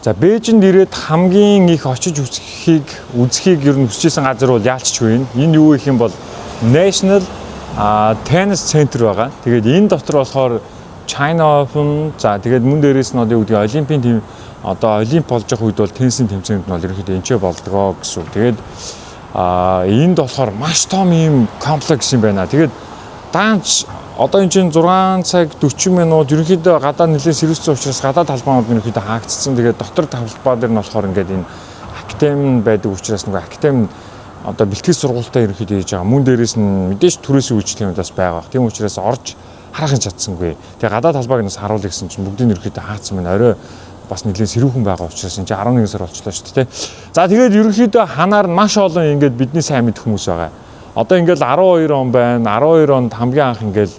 За, Бээжинд ирээд хамгийн их очиж үзэхийг ер нь хүсэж исэн газар бол яалчгүй энэ. Энэ юу гэх юм бол National Tennis Center байгаа. Тэгээд энэ дотор болохоор China Open, за, тэгээд мөн дээрээс нь одоо юу гэдгийг Олимпийн тим, одоо Олимп болж байгаа үед бол теннисийн тэмцээнд нь бол ерөнхийдөө энэ ч болдгоо гэсэн үг. Тэгээд энд болохоор маш том ийм комплекс юм байна. Тэгээд даанч одоо энэ чинь 6 цаг 40 минут ерөнхийдөө гадаа нэлээд сэрүүссэн учраас гадаа талбайнууд нь ерөнхийдөө хаагдцсан. Тэгээд дотор талбай дээр нь болохоор ингээд энэ академи байдаг учраас нөгөө академи одоо бэлтгэл сургуультай ерөнхийдөө хийж байгаа. Мөн дээрээс нь мэдээж түрээсийн үйлчлэгийн бас байгаа. Тийм учраас орж харахын чадсангүй. Тэгээ гадаа талбайг нас харуулъя гэсэн чинь бүгдийг ерөнхийдөө хаагдсан байна. Орой бас нэлээд сэрүүхэн байгаа учраас энэ чинь 11 сар болчлоо шүү дээ. За, тэгээд ерөнхийдөө ханаар маш олон ингээд бидний сайн мэдэх хүмүүс байгаа. Одоо ингээд 12 он байна. 12 онд хамгийн анх ингээд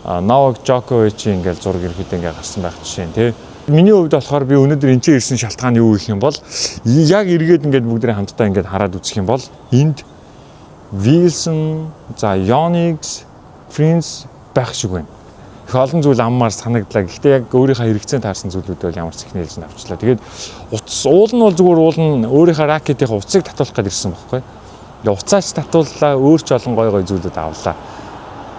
Новак Жоковичийн ингээд зураг ерөнхийдөө ингээд гарсан байх жишээ нь, тий. Миний хувьд болохоор би өнөөдөр энэ чинь ирсэн шалтгаан юу гэх юм бол яг эргээд ингээд бүгдээ хамтдаа ингээд хараад үзэх юм бол энд Wilson, за, Yonex, Prince байх шиг байна. Их олон зүйл аммаар санагдлаа. Гэхдээ яг өөрийнхөө хэрэгцээнд таарсан зүйлүүд бол ямар ч их нээлж авчлаа. Тэгээд утас уул нь бол зүгээр уул нь өөрийнхөө ракетийн утсыг татуулах гээд ирсэн байхгүй. Тэгээ утсаач татууллаа, өөр ч олон гой гой зүйлүүд авлаа.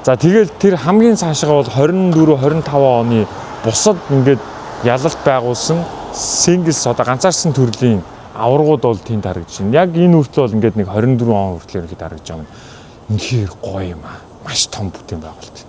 За, тэгээд тэр хамгийн цаашгаа бол 24 25 оны бусад ингээд ялалт байгуулсан singles, одоо ганцаарсан төрлийн аваргууд бол тэнд харагдаж байна. Яг энэ хүртэл бол ингээд нэг 24 он хүртэл ерөнхийдөө харагдаж байгаа юм. Үнэхээр гоё юм аа. Маш том бүтээн байгуулалт.